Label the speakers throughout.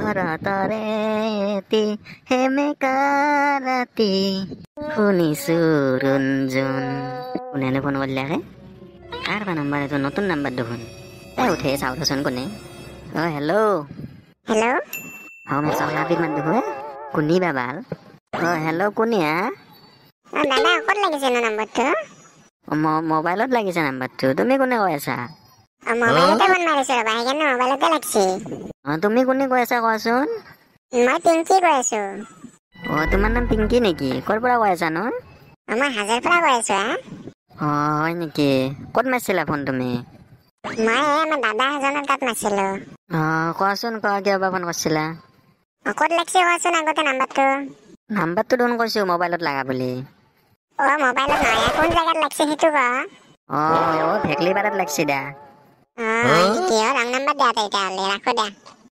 Speaker 1: শৰতৰে এটি সেমেকা ৰাতি শুনিছো ৰঞ্জন। কোনেনো ফোন কৰিলে? কাৰ বা নাম্বাৰ এইটো? নতুন নাম্বাৰ দেখোন। এই উঠে চাওঁ কোনে। অ' হেল্ল'।
Speaker 2: হেল্ল'।
Speaker 1: অ' মই চলাবিৰ মাত দেখোন, কোনি বা ভাল। অ' হেল্ল' কোনে হা?
Speaker 2: দাদা ক'ত লাগিছে নো নম্বৰটো?
Speaker 1: মোবাইলত লাগিছে নাম্বাৰটো। তুমি কোনে কৈ আছা?
Speaker 2: মোবাইলতে ফোন মাৰিছো ৰ'বা, সেইকাৰণে মোবাইলতে লাগছি।
Speaker 1: অ' তুমি কোনে কৈ আছা কোৱাচোন?
Speaker 2: মই পিংকি কৈ আছো।
Speaker 1: অ' তোমাৰ নাম পিংকি নেকি? ক'ৰ পৰা কৈ আছা নো?
Speaker 2: মই হাজোৰ পৰা কৈ আছো। হা?
Speaker 1: অ' হয় নেকি? ক'ত মাৰিছিলা ফোন তুমি?
Speaker 2: মই এই আমাৰ দাদা এজনৰ তাত মাৰিছিলো।
Speaker 1: অ' কোৱাচোন কোৱা, কিয় বা ফোন কৰিছিলা?
Speaker 2: ক'ত লাগছে কোৱাচোন আগতে নাম্বাৰটো।
Speaker 1: নাম্বাৰটো দেখোন কৈছো মোবাইলত লাগা বুলি।
Speaker 2: অ' মোবাইলত নহয়, কোন জেগাত লাগছে সেইটো কোৱা।
Speaker 1: অ' ভেকলিপাৰাত লাগছে দা।
Speaker 2: অ' নেকি? অ' ৰং নাম্বাৰ দিয়া তেতিয়াহ'লে, ৰাখো দে।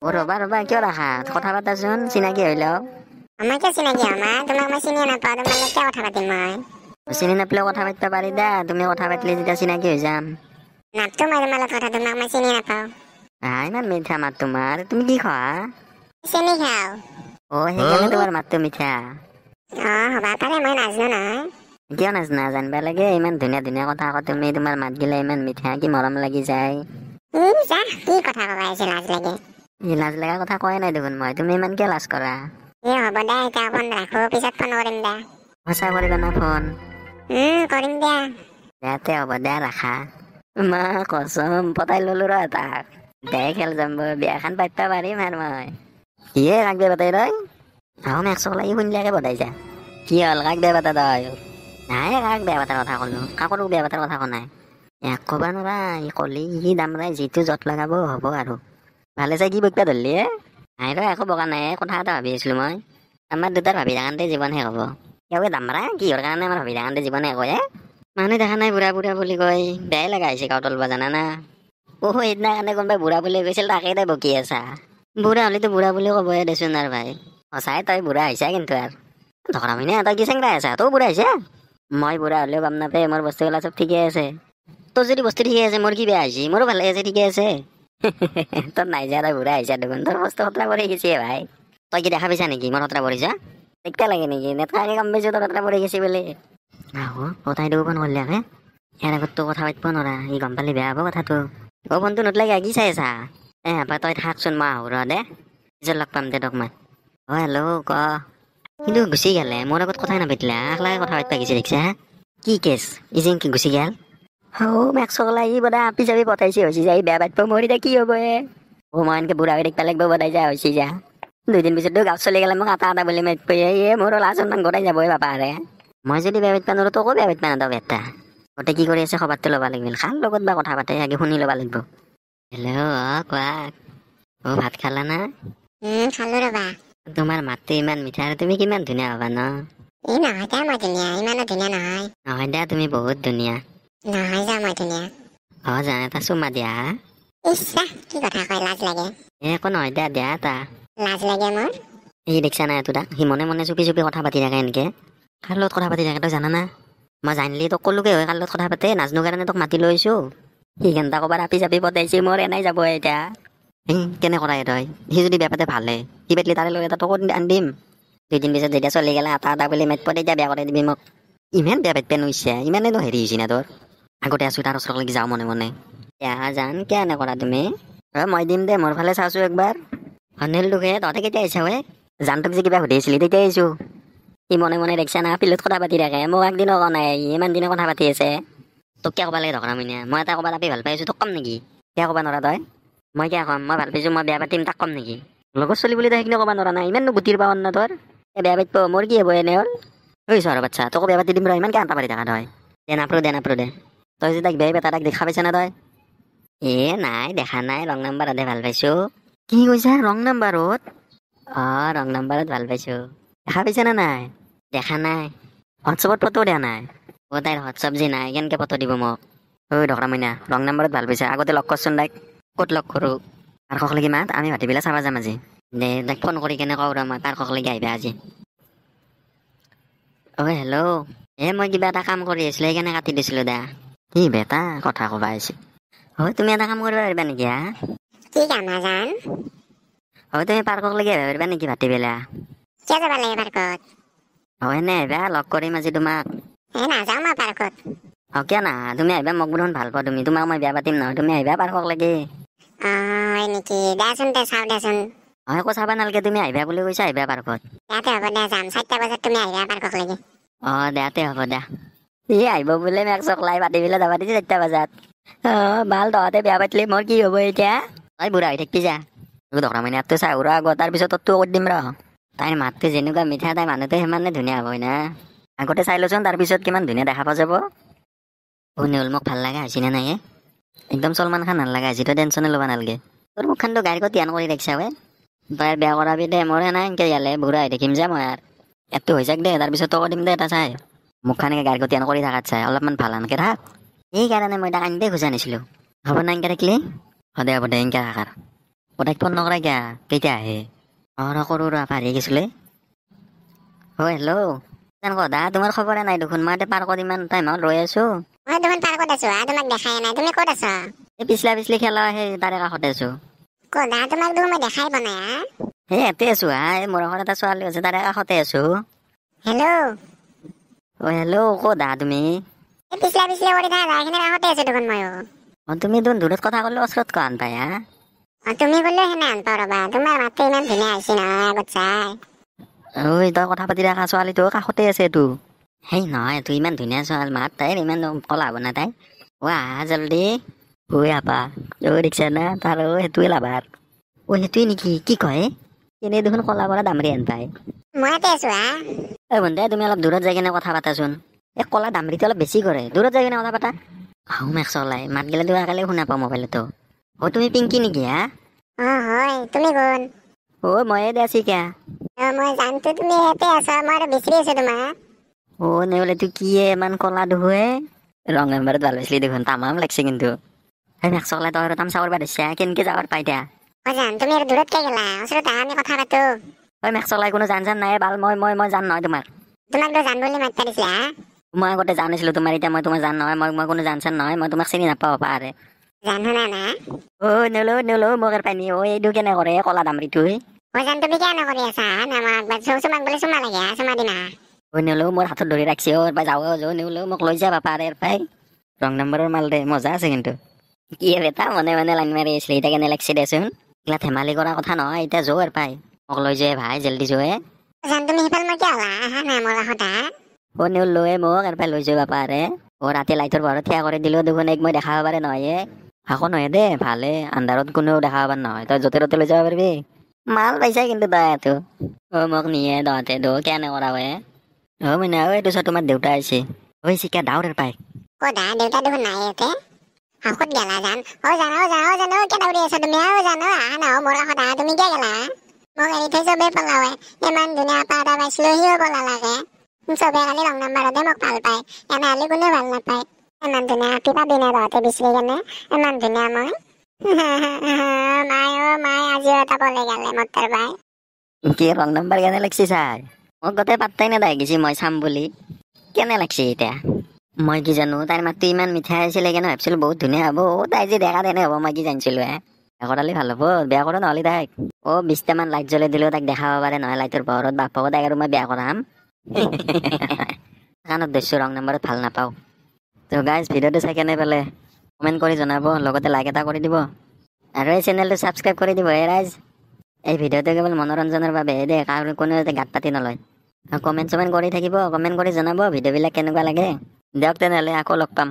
Speaker 1: অ' ৰ'বা ৰ'বা, কিয় ৰাখা? কথা পাতাচোন, চিনাকি হৈ লওঁ।
Speaker 2: মই কিয় চিনাকি হ'ম? তোমাক মই চিনিয়ে নাপাওঁ, তোমাৰ লগত কিয় কথা পাতিম মই?
Speaker 1: চিনি নাপালেও কথা পাতিব পাৰি দা, তুমি কথা পাতিলে যেতিয়া চিনাকি হৈ যাম।
Speaker 2: নাপাতো মই তোমাৰ লগত কথা, তোমাক মই চিনিয়ে নাপাওঁ।
Speaker 1: ইমান মিঠা মাত তোমাৰ, তুমি কি খোৱা?
Speaker 2: চেনি খাওঁ।
Speaker 1: অ' সেইকাৰণে তোমাৰ মাতটো মিঠা।
Speaker 2: অ' হ'বা পাৰে, মই নাজানো নহয়।
Speaker 1: কিয় নাজানা? জানিবা লাগে। ইমান ধুনীয়া ধুনীয়া কথা কয় তুমি, তোমাৰ মাত গিলা ইমান মিঠা, কি মৰম লাগি যায়।
Speaker 2: যা, কি কথা ক'বা আহিছে, লাজ লাগে।
Speaker 1: ই লাজ লগা কথা কোৱাই নাই দেখোন মই, তুমি ইমান কিয় লাজ কৰা?
Speaker 2: এ হ'ব দে, এতিয়া ফোন ৰাখো, পিছত ফোন কৰিম দে।
Speaker 1: সঁচা কৰিবা না ফোন?
Speaker 2: কৰিম দে।
Speaker 1: দে হ'ব দে, ৰাখা। মা কচম পতাই ললো ৰ তাক। দে খেল যাম, বিয়াখন পাতিব পাৰিম আৰু মই। কিয়ে কাক বেয়া পাতাই তই? আহ মেক চকলা ই শুনিলাকে বধাই যা। কি হ'ল, কাক বেয়া পাতা তই? নাই কাক বেয়া পাতাৰ কথা ক'লো, কাকো বেয়া পাতাৰ কথা কোৱা নাই। এক ক'বা নোৱাৰা, ই ক'লি সি দামৰাই যিটো য'ত লগাব হ'ব আৰু। ভালে চাই কি বকিবা ধৰিলি হে? নাই ৰ একো বকা নাই, কথা এটা ভাবি আছিলো মই। আমাৰ দুটাৰ ভাবি থাকান্তে জীৱন শেষ হ'ব। কিয় দামৰা, কিহৰ কাৰণে আমাৰ ভাবি থাকান্তে জীৱন শেষ হয়? মানুহ দেখা নাই বুঢ়া বুঢ়া বুলি কয়, বেয়াই লগা হৈছে গাঁৱত ওলবা জানা না। অ' সেইদিনা কাৰণে কোনোবাই বুঢ়া বুলি কৈছিল, তাকেই তই বকি আছা। বুঢ়া হ'লেতো বুঢ়া বুলি ক'বই দেচোন আৰু ভাই। সঁচাই তই বুঢ়া হৈছা কিন্তু আৰু। ধৰা মিনে তই কি চেংৰাই আছা, তই বুঢ়া হৈছা? মই বুঢ়া হ'লেও গম নাপায়, মোৰ বস্তুগিলা চব ঠিকে আছে। তোৰ যদি বস্তু ঠিকে আছে, মোৰ কি বেয়া হৈছে? মোৰো ভালে আছে, ঠিকে আছে। তোৰ নাই যা, তই বুঢ়া হৈছা দেখোন, তোৰ বস্তু সতৰা পৰি গৈছে ভাই। তই কি দেখা পাইছা নেকি মোৰ সতৰা পৰিছা? দেখবা লাগে নেকি? নেটকাকে গম পাইছো তোৰ সতৰা পৰি গৈছে বুলি। আহো অ তাই দেখোন ফোন কৰিলে হে, ইয়াৰ আগততো কথা পাতিব নোৱাৰা, সি গম পালে বেয়া হ'ব কথাটো। অ' ফোনটো নুতলাগে কি চাই আছা? এ হাপা তই থাকচোন, মই আহো ৰ দে, পিছত লগ পাম দে তোক মই। অ' হেল্ল' ক। কিন্তু গুচি গ'লে মোৰ আগত কথাই নাপাতিলা, একলাগে কথা পাতিব গৈছে দেখিছা? কি কেছ ই যে কি গুচি গ'ল? অ' মেক চকলা ই বদা আপি চাপি পঠাইছে হৈছে যা, ই বেয়া পাতিব মোৰ এতিয়া কি হ'ব এ? অ' মই এনেকে বুঢ়া হৈ থাকিব লাগিব বদাই যা হৈছে যা। দুদিন পিছততো গাঁৱত চলি গ'লে মোক আটা আটা বুলি মাতিব, এ মোৰ লাজ সন্মান গোটাই যাব বাপাৰে। মই যদি বেয়া পাতিব নোৱাৰো তোকো বেয়া পাতিব নাদাওঁ বেটা। গোটেই কি কৰি আছে খবৰটো ল'ব লাগিব, কাৰ লগত বা কথা পাতে আগে শুনি ল'ব লাগিব। হেল্ল' অ' কোৱা। অ' ভাত খালা না?
Speaker 2: খালো ৰ'বা।
Speaker 1: তোমাৰ মাতটো ইমান মিঠা আৰু তুমি কিমান ধুনীয়া হ'বা ন?
Speaker 2: এই নহয় দে মই ধুনীয়া, ইমানো ধুনীয়া নহয়।
Speaker 1: নহয় দে তুমি বহুত ধুনীয়া।
Speaker 2: নহয় যা মই ধুনীয়া।
Speaker 1: অ' জান এটা চুমা দিয়া।
Speaker 2: ইচ্ছা কি কথা কয়, লাজ লাগে।
Speaker 1: এ একো নহয় দে, দিয়া এটা।
Speaker 2: লাজ লাগে মোৰ।
Speaker 1: এই দেখিছা নাই তোক, সি মনে মনে চুপি চুপি কথা পাতি থাকে এনেকে। কাৰ লগত কথা পাতি থাকে তই জানা না? মই জানিলি তোক ক'লোকে হয় কাৰ লগত কথা পাতে, নাজানো কাৰণে তোক মাতি লৈছো। সি ঘণ্টা ক'ৰবাত আপি চাপি পতাইছে, মোৰ এনেই যাব এতিয়া। এই কেনে কৰাই তই? সি যদি বেয়া পাতে ভালে, সি পাতিলে তাৰে লগত এটা তোকো আনি দিম। দুদিন পিছত যেতিয়া চলি গ'লে আটা আটা বুলি মাতিব, তেতিয়া বেয়া কৰাই দিবি মোক। ইমান বেয়া পাতিব নোৱাৰিছা, ইমানেনো হেৰি হৈছে না তোৰ? আগতে আছো তাৰ ওচৰলৈকে যাওঁ মনে মনে। কিয়া জান কিয় এনে কৰা তুমি? অ' মই দিম দে, মোৰ ফালে চাওঁচোন একবাৰ। অনিল দুখে তহঁতে কেতিয়া আহিছা ৱে? জানটোক যে কিবা সুধিছিলি তেতিয়া আহিছো। সি মনে মনে দেখিছা না ফিল্ডত কথা পাতি থাকে, মোক একদিনো কোৱা নাই, ইমান দিনে কথা পাতি আছে। তোক কিয় ক'ব লাগে ধকৰা মইনা? মই এটা ক'ৰবাত আপি ভাল পাইছো তোক ক'ম নেকি? কিয় ক'ব নোৱাৰা তই? মই কিয় ক'ম? মই ভাল পাইছো, মই বেয়া পাতিম তাক ক'ম নেকি? লগত চলি বুলি তই সেইখিনি ক'ব নোৱাৰা নাই, ইমাননো গুটিৰ পাৱ না তোৰ? এ বেয়া পাতিব মোৰ কি হ'ব এনে হ'ল? ঐ চৰ বাচ্ছা, তোকো বেয়া পাতি দিম ৰ, ইমান কিয় আটা পাৰি থাকা তই? দে নাপৰো দে, নাপৰো দে। তই যে তাইক বেয়া পাতা, তাইক দেখা পাইছা না তই? এ নাই দেখা নাই, ৰং নাম্বাৰতহে ভাল পাইছো। কি কৈছা? ৰং নাম্বাৰত? অ' ৰং নাম্বাৰত ভাল পাইছো। দেখা পাইছা নে নাই? দেখা নাই। হোৱাটছএপত ফটো দিয়া নাই? অ' তাইৰ হোৱাটছএপ যে নাই, কেনেকে ফটো দিব মোক? ঐ ধকৰা মইনা, ৰং নাম্বাৰত ভাল পাইছা, আগতে লগ কৰচোন তাইক। ক'ত লগ কৰোঁ? পাৰ্কলৈকে মাত, আমি ভাটিবেলা চাবা যাম আজি। দে তাইক ফোন কৰি কেনে কওঁ ৰ মই, পাৰ্কলৈকে আহিবা আজি। অ' হেল্ল', এ মই কিবা এটা কাম কৰি আছিলো সেইকাৰণে কাটি দিছিলো দা। কি বেটা কথা ক'বা আহিছে। অ' তুমি এটা কাম কৰিব পাৰিবা নেকি হা?
Speaker 2: কি কাম হা জান?
Speaker 1: হয় তুমি পাৰ্কক লাগি আহিব পাৰিবা নেকি ভাটিবেলা?
Speaker 2: কিয় যাব লাগে পাৰ্কত?
Speaker 1: হয় নে আহিবা, লগ কৰিম আজি তোমাক।
Speaker 2: এ নাযাওঁ মই পাৰ্কত।
Speaker 1: অ কিয় না, তুমি আহিবা, মোক দেখোন ভাল পোৱা তুমি, তোমাক মই বিয়া পাতিম নহয়, তুমি আহিবা পাৰ্কক লাগি।
Speaker 2: অ হয় নেকি, দেচোন তে চাওঁ দেচোন।
Speaker 1: অ একো চাবা নালাগে, তুমি আহিবা বুলি কৈছা, আহিবা পাৰ্কত।
Speaker 2: ইয়াতে হ'ব দে, যাম 4টা বজাত, তুমি আহিবা পাৰ্কক লাগি।
Speaker 1: অ দে হ'ব দে। ই আহিব বোলে মেক চকলাই পাতি পেলাই যাবা দিছে 4টা বজাত। অ ভাল, তহঁতে বিয়া পাতিলে মোৰ কি হ'ব এতিয়া? তই বুঢ়া হৈ থাকিবি যা। দৰা মাইনাকটো চাই ৰ আগত, তাৰপিছত তোৰটো কৰি দিম ৰ। তাইৰ মাতটো যেনেকুৱা মিঠা, তাইৰ মানুহটো সিমানে ধুনীয়া হ'ব না। আগতে চাই লচোন, তাৰপিছত কিমান ধুনীয়া দেখা পোৱা যাব। অ নেউল, মোক ভাল লগা হৈছে নে নাই? একদম চলমান খান নালাগা হৈছে, তই টেনশ্যনে ল'ব নালাগে। তোৰ মুখখনটো গাড়ী ক'ত ধ্যান কৰি ৰাখিছা ৱে? তই বিয়া কৰাবি দে, মোৰ নাই এনকে গেলে বুঢ়া হৈ থাকিম যে মই। আৰু ইয়াততো হৈ যাক দে, তাৰপিছত তই দিম দে এটা চাই। মুখখন এনেকে গাড়ী ধ্যান কৰি থাকাত চাই অলপমান ভাল আনকে থাক। সেইকাৰণে মই তাক আনিবই খোজা নাছিলোঁ। হ'ব না এনকে থাকিলে? হ'ব দে, হ'ব দে, এনকে থাক আৰু। অ তাইক ফোন নকৰা কিয়া? কেতিয়া আহে? অ ৰ কৰোঁ ৰ, পাহৰি গৈছিলে। অ হেল্ল' দা, তোমাৰ খবৰে নাই দেখোন, মই ইয়াতে পাৰ্কত ইমান টাইম হ'ল ৰৈ আছোঁ।
Speaker 2: মই দেখোন পাৰ্কত আছোঁ, তোমাক দেখাই নাই, তুমি ক'ত আছা?
Speaker 1: এই পিছলা পিছলি খেলা সেই তাৰে কাষতে আছোঁ।
Speaker 2: ক'ত হা? তোমাক দেখোন মই দেখাই পোৱা নাই। হা
Speaker 1: এই ইয়াতে আছোঁ হা, এই মোৰ ঘৰত এটা ছোৱালী আছে, তাৰে কাষতে আছোঁ।
Speaker 2: হেল্ল'
Speaker 1: অ হেল্ল' ক'ত হা তুমি?
Speaker 2: এই পিছলা পিছলি কৰি থাকা জেগাখিনিৰ কাষতে আছোঁ দেখোন ময়ো।
Speaker 1: অ তুমি দেখোন দূৰত কথা ক'লে ওচৰত কোৱা আন পাই হা।
Speaker 2: অ তুমি ক'লেও সেনে আন পাওঁ ৰ'বা, তোমাৰ মাতটো ইমান ধুনীয়া হৈছে নহয় আগত চাই।
Speaker 1: ঐ তই কথা পাতি থাকা, ছোৱালীটো কাষতে আছে এইটো। সেই নহয়, এইটো ইমান ধুনীয়া ছোৱালী, মাত তাইৰ ইমান ক'লা হ'ব না তাই। অ আহা জলদি। ঐ আপা, অ দেখিছা না তাৰ, অ সেইটোৱে লাভাৰ। অ সেইটোৱে নেকি? কি কয় এনেই দেখোন ক'লা পৰা দামৰি আন পায়।
Speaker 2: মই ইয়াতে আছোঁ হা।
Speaker 1: ঐ বন্ধু, তুমি অলপ দূৰত যাই কিনে কথা পাতাচোন। এই ক'লা দামৰিটো অলপ বেছি কৰে, দূৰত যাই কিনে কথা পাতা। আহো মেক চলাই মাত গেলে তো একেলগে শুনা পাওঁ মোবাইলতো। অ তুমি পিংকি নেকি হা?
Speaker 2: অ হয়, তুমি কোন?
Speaker 1: অ ময়ে দে চিকা।
Speaker 2: অ মই জানতো তুমি ইয়াতে আছা, মই আৰু বিচাৰি আছো তোমাক।
Speaker 1: অ নেউলে তো কি ইমান ক'লা দেখোঁ? ৰং নম্বৰত ভাল পাইছিলি দেখোন, তামাম লাগছে কিন্তু। সেই মেক চলাই তই আৰু তামচা কৰবা ধৰছা, কেনকে যাবাৰ পাই এতিয়া?
Speaker 2: অ জান, তুমি আৰু দূৰত কিয় গেলা? ওচৰত আহা, আমি কথা পাতো।
Speaker 1: ঐ মেক চলাই কোনো জান চান নাই বাল, মই মই মই জান নহয় তোমাক।
Speaker 2: তোমাক তো জান বুলি মাতবা দিছিলে হা?
Speaker 1: মই আগতে জানিছিলো তোমাৰ, এতিয়া মই তোমাৰ জান নহয়, মই মই কোনো জান চান নহয়, মই তোমাক চিনি নাপাওঁ পাৰে।
Speaker 2: জান শুনা না।
Speaker 1: অ নেউলো নেউলো মোক আৰু পানী। অ এইটো কেনে কৰে ক'লা দামৰিটোৱে?
Speaker 2: অ জান, তুমি কিয় নকৰি আছা? হা না, মই একবাৰ চুমাক বোলে চুমা লাগে, হা চুমা দিম হা।
Speaker 1: অ নেউলো মোৰ হাতত ধৰি ৰাখছি, অ পাই যাওঁ, অ নেউলো মোক লৈ যা বাপা আৰে পাই। ৰং নম্বৰৰ মাল দে, মজা আছে কিন্তু। কি বেটা মনে মনে লাইন মাৰি আছিলি, এতিয়া কেনে লাগছি দেচোন। এইগিলা ধেমালি কৰা কথা নহয়, এতিয়া যৌ আৰু পাই। মোক লৈ যোৱে ভাই, জলদি যোৱে।
Speaker 2: জান তুমি সিফাল মই কিয় হলা? আহা না মোৰ কাষত আহা।
Speaker 1: অ নেউল লয়ে মোক আৰু পাই লৈ যোৱা বাপা আৰে। অ ৰাতি লাইটৰ পোহৰত থিয়া কৰি দিলেও দেখোন এক মই দেখাব পাৰে নহয়। আকৌ নহয় দে, ভালে আন্ধাৰত কোনেও দেখাব পাৰে নহয়, তই য'তে ত'তে লৈ যাব পাৰিবি। মাল পাইছা কিন্তু তই এইটো। অ মোক নিয়ে তহঁতে দো কেনে কৰা ৱে? অ মইনা, অ এইটো চোৱা তোমাৰ দেউতা আহিছে। ঐ চিকা ডাউৰ পাই।
Speaker 2: ক'ত হা? দেউতা দেখোন নাই ইয়াতে। ক'ত গেলা জান? অ জান, অ জান, অ জান, অ কিয় দৌৰি আছা তুমি? অ জান, অ আহা না, অ মোৰ কাষত আহা, তুমি কিয় গেলা? মোক এৰি থৈ চবেই পলাৱে। ইমান ধুনীয়া আপা এটা পাইছিলো, সিও পলালাকে। চবে খালি ৰং নাম্বাৰতে মোক ভাল পায়, এনে হ'লে কোনেও ভাল নাপায়। ইমান ধুনীয়া আপি পাবি নে তহঁতে বিচাৰি কেনে? ইমান ধুনীয়া মই। মাই অ মাই, আজিও এটা পলাই গেলে মোৰ তাৰ পাই।
Speaker 1: কি ৰং নাম্বাৰ কেনে লাগছি চাই? মোক গোটেই পাত্তাই নেদাই গেছি মই চাম বুলি। কেনে লাগছি এতিয়া? মই কি জানো তাইৰ মাতটো ইমান মিঠা আছিলে, কেনে ভাবছিলো বহুত ধুনীয়া হ'ব। অ তাই যে দেখা তেনে হ'ব মই কি জানিছিলো হে? বিয়া কৰালে ভাল হ'ব, বিয়া কৰা নহ'লে তাইক। অ 20টামান লাইট জ্বলাই দিলেও তাইক দেখাব পাৰে নহয় লাইটৰ পোহৰত, বাপক তাইক আৰু মই বিয়া কৰাম। কাণত ধৰিছোঁ ৰং নম্বৰত ভাল নাপাওঁ। তো গাইজ ভিডিঅ'টো চাই কেনে পালে কমেণ্ট কৰি জনাব, লগতে লাইক এটা কৰি দিব আৰু এই চেনেলটো ছাবস্ক্ৰাইব কৰি দিব। হে ৰাইজ, এই ভিডিঅ'টো কেৱল মনোৰঞ্জনৰ বাবেহে দেই, কাৰো কোনো যাতে গাত পাতি নলয়। আৰু কমেণ্ট চমেণ্ট কৰি থাকিব, কমেণ্ট কৰি জনাব ভিডিঅ'বিলাক কেনেকুৱা লাগে। দিয়ক তেনেহ'লে আকৌ লগ পাম।